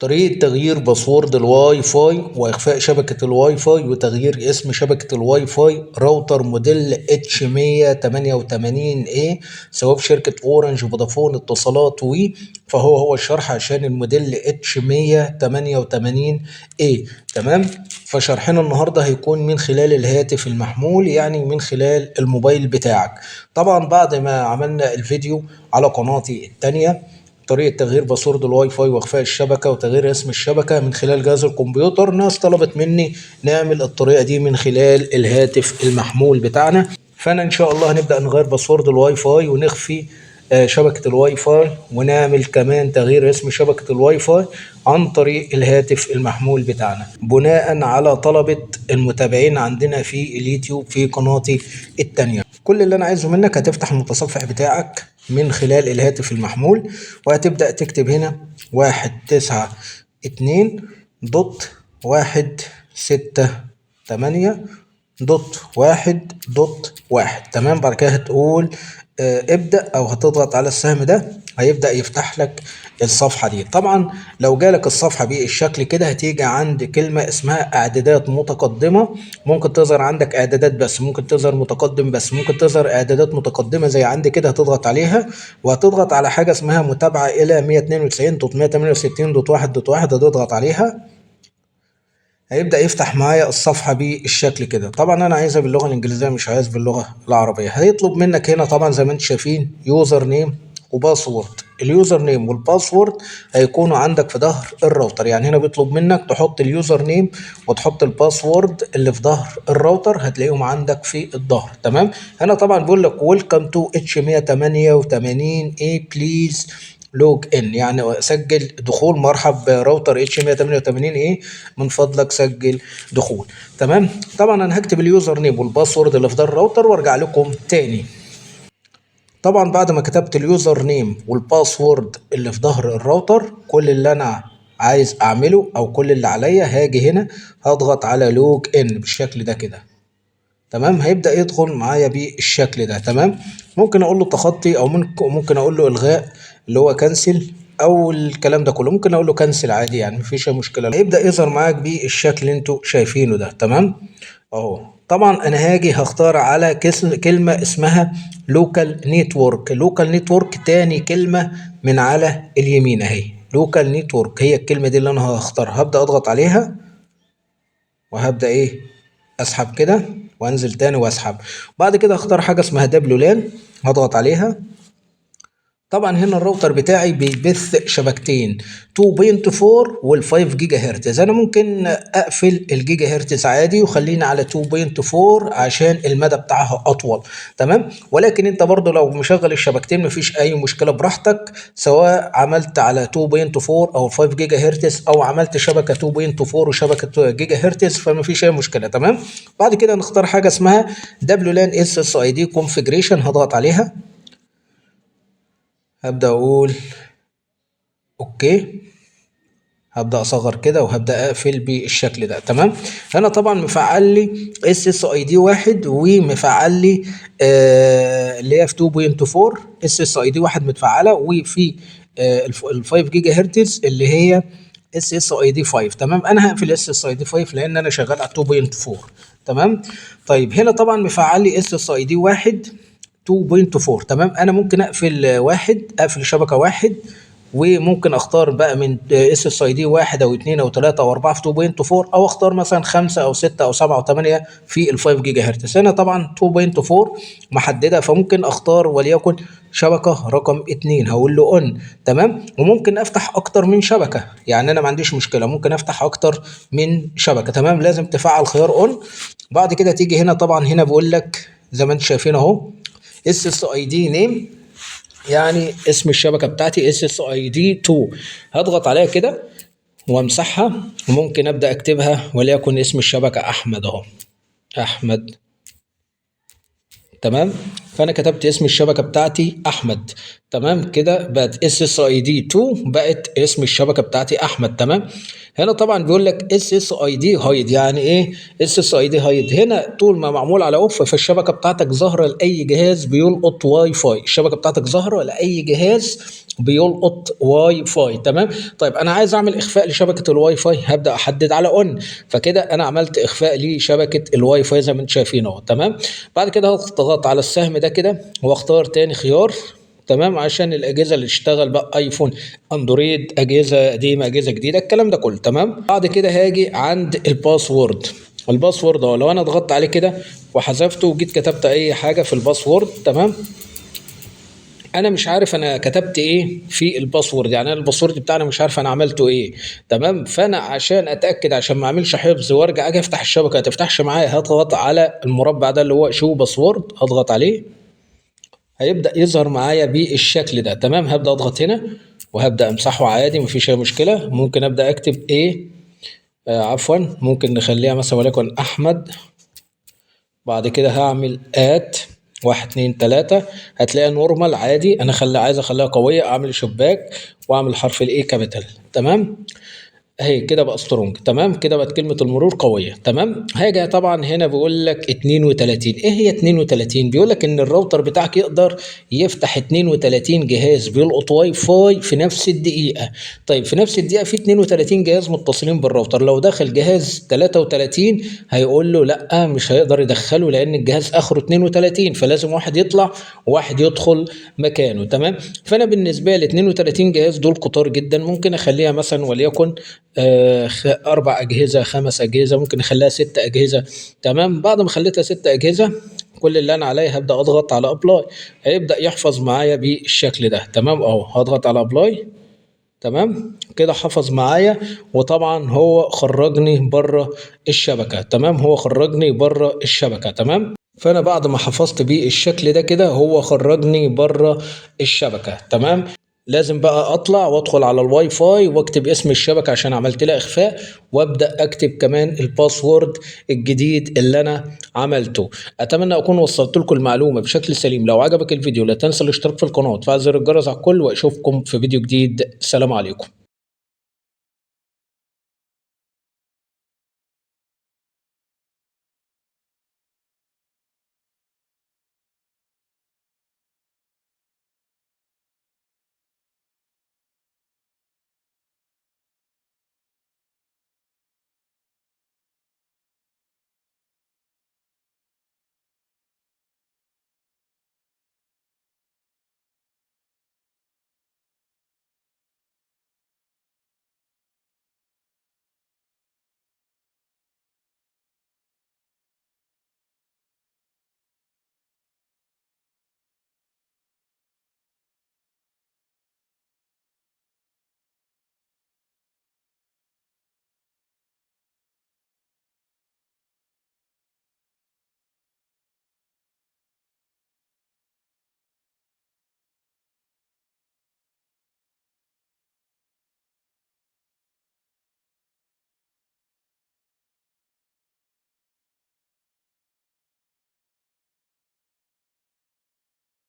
طريقة تغيير password الواي فاي وإخفاء شبكة الواي فاي وتغيير اسم شبكة الواي فاي راوتر موديل H 188 A، سواء في شركة اورنج، فودافون، اتصالات، وي. فهو هو الشرح عشان الموديل H 188 A. تمام، فشرحنا النهارده هيكون من خلال الهاتف المحمول، يعني من خلال الموبايل بتاعك. طبعا بعد ما عملنا الفيديو على قناتي التانية، طريقة تغيير password الواي فاي واخفاء الشبكة وتغيير اسم الشبكة من خلال جهاز الكمبيوتر، ناس طلبت مني نعمل الطريقة دي من خلال الهاتف المحمول بتاعنا. فانا ان شاء الله هنبدأ نغير password الواي فاي ونخفي شبكة الواي فاي ونعمل كمان تغيير اسم شبكة الواي فاي عن طريق الهاتف المحمول بتاعنا، بناء على طلبة المتابعين عندنا في اليوتيوب في قناتي التانية. كل اللي انا عايزه منك، هتفتح المتصفح بتاعك من خلال الهاتف المحمول وهتبدأ تكتب هنا 192.168.1.1. تمام، بعد كده هتقول ابدأ او هتضغط على السهم ده، هيبدأ يفتح لك الصفحة دي. طبعا لو جالك الصفحة بالشكل كده، هتيجي عند كلمة اسمها اعدادات متقدمة. ممكن تظهر عندك اعدادات بس، ممكن تظهر متقدم بس، ممكن تظهر اعدادات متقدمة زي عندي كده. هتضغط عليها وهتضغط على حاجة اسمها متابعة الى 192.168.1.1. هتضغط عليها، هيبدأ يفتح معايا الصفحة بالشكل كده. طبعا انا عايزها باللغة الانجليزية، مش عايز باللغة العربية. هيطلب منك هنا طبعا زي ما انتم شايفين username و password. ال username وال password هيكونوا عندك في ظهر الراوتر، يعني هنا بيطلب منك تحط ال username وتحط ال password اللي في ظهر الراوتر، هتلاقيهم عندك في الظهر. تمام، هنا طبعا بيقول لك welcome to H 188 A، please log in، يعني سجل دخول. مرحب راوتر H 188 A، من فضلك سجل دخول. تمام، طبعا انا هكتب ال username وال password اللي في ظهر الراوتر وارجع لكم تاني. طبعا بعد ما كتبت ال username وال password اللي في ظهر الراوتر، كل اللي انا عايز اعمله او كل اللي عليا، هاجي هنا هضغط على log in بالشكل ده كده. تمام، هيبدأ يدخل معايا بالشكل ده. تمام، ممكن اقول له تخطي او ممكن اقول له الغاء اللي هو cancel او الكلام ده كله. ممكن اقول له cancel عادي، يعني مفيش اي مشكله. هيبدأ يظهر معاك بالشكل اللي انتوا شايفينه ده. تمام اهو. طبعا انا هاجي هختار على كلمة اسمها local network. local network تاني كلمة من على اليمين اهي، local network هي الكلمة دي اللي انا هختارها. هبدأ اضغط عليها وهبدأ ايه؟ اسحب كده وانزل تاني واسحب. بعد كده اختار حاجة اسمها WLAN، هضغط عليها. طبعا هنا الراوتر بتاعي بيبث شبكتين، 2.4 وال 5 جيجا هرتز. انا ممكن اقفل الجيجا هرتز عادي وخلينا على 2.4 عشان المدى بتاعها اطول. تمام، ولكن انت برضو لو مشغل الشبكتين مفيش اي مشكله، براحتك، سواء عملت على 2.4 او 5 جيجا هرتز او عملت شبكه 2.4 وشبكه جيجا هرتز، فمفيش اي مشكله. تمام، بعد كده نختار حاجه اسمها WLAN SSID configuration، هضغط عليها، هبدأ أقول okay، هبدأ أصغر كده وهبدأ أقفل بالشكل ده. تمام، هنا طبعا مفعل لي SSID واحد ومفعل لي اللي هي في 2.4، SSID واحد متفعلة، وفي ال 5 جيجا هرتز اللي هي SSID 5. تمام، انا هقفل SSID 5 لان انا شغال على 2.4. تمام، طيب هنا طبعا مفعل لي SSID واحد 2.4. تمام، انا ممكن اقفل واحد، اقفل شبكه واحد، وممكن اختار بقى من SSID واحد او اتنين او تلاتة او اربعة في 2.4، او اختار مثلا خمسة او ستة او سبعة او تمانية في ال 5 جيجا هرتز. هنا طبعا 2.4 محددة، فممكن اختار وليكن شبكة رقم اتنين، هقول له on. تمام، وممكن افتح اكتر من شبكة، يعني انا ما عنديش مشكلة، ممكن افتح اكتر من شبكة. تمام، لازم تفعل خيار on. بعد كده تيجي هنا، طبعا هنا بقول لك زي ما انتم شايفين اهو SSID name، يعني اسم الشبكه بتاعتي SSID 2. هضغط عليها كده وامسحها، وممكن ابدا اكتبها وليكن اسم الشبكه احمد اهو، احمد. تمام، فانا كتبت اسم الشبكه بتاعتي احمد. تمام كده بقت SSID 2، بقت اسم الشبكة بتاعتي احمد. تمام، هنا طبعا بيقول لك SSID hide. يعني ايه SSID hide؟ هنا طول ما معمول على off فالشبكه بتاعتك ظاهره لاي جهاز بيلقط واي فاي، الشبكة بتاعتك ظاهره لاي جهاز بيلقط واي فاي. تمام، طيب انا عايز اعمل اخفاء لشبكه الواي فاي، هبدا احدد على on، فكده انا عملت اخفاء لشبكه الواي فاي زي ما انتم شايفين اهو. تمام، بعد كده هضغط على السهم ده كده واختار تاني خيار. تمام، عشان الاجهزة اللي تشتغل بقى ايفون، اندرويد، اجهزة قديمة، اجهزة جديدة، الكلام ده كله. تمام، بعد كده هاجي عند ال password. ال password اهو، لو انا ضغطت عليه كده وحذفته وجيت كتبت اي حاجة في ال password، تمام، انا مش عارف انا كتبت ايه في ال password، يعني انا ال password بتاعنا مش عارف انا عملته ايه. تمام، فانا عشان اتاكد، عشان ما اعملش حفظ وارجع اجي افتح الشبكة ما تفتحش معايا، هضغط على المربع ده اللي هو show password، هضغط عليه هيبدأ يظهر معايا بالشكل ده. تمام، هبدأ اضغط هنا وهبدأ امسحه عادي مفيش اي مشكلة. ممكن ابدأ اكتب ايه، عفوا، ممكن نخليها مثلا وليكن احمد، بعد كده هعمل at 1 2 3، هتلاقيها normal عادي. انا عايز اخليها قوية، اعمل شباك واعمل حرف ال A capital. تمام، اهي كده بقى strong. تمام كده بقت كلمة المرور قوية. تمام، هاجي طبعا هنا بيقول لك 32. ايه هي 32؟ بيقول لك ان الراوتر بتاعك يقدر يفتح 32 جهاز بيلقط واي فاي في نفس الدقيقة. طيب في نفس الدقيقة في 32 جهاز متصلين بالراوتر، لو دخل جهاز 33 هيقول له لا مش هيقدر يدخله لان الجهاز اخره 32، فلازم واحد يطلع وواحد يدخل مكانه. تمام، فانا بالنسبة لي 32 جهاز دول كتار جدا، ممكن اخليها مثلا وليكن 4 أجهزة، 5 أجهزة، ممكن نخليها 6 أجهزة. تمام، بعد ما خليتها 6 أجهزة كل اللي أنا عليه هبدأ أضغط على apply، هيبدأ يحفظ معايا بالشكل ده. تمام أهو هضغط على apply. تمام كده حفظ معايا، وطبعا هو خرجني بره الشبكة. تمام، هو خرجني بره الشبكة. تمام، فأنا بعد ما حفظت بالشكل ده كده هو خرجني بره الشبكة. تمام، لازم بقى اطلع وادخل على الواي فاي واكتب اسم الشبكة عشان عملت لها اخفاء، وابدأ اكتب كمان ال password الجديد اللي انا عملته. اتمنى اكون وصلت لكم المعلومة بشكل سليم. لو عجبك الفيديو لا تنسى الاشتراك في القناة وتفعل زر الجرس على الكل، واشوفكم في فيديو جديد. سلام عليكم.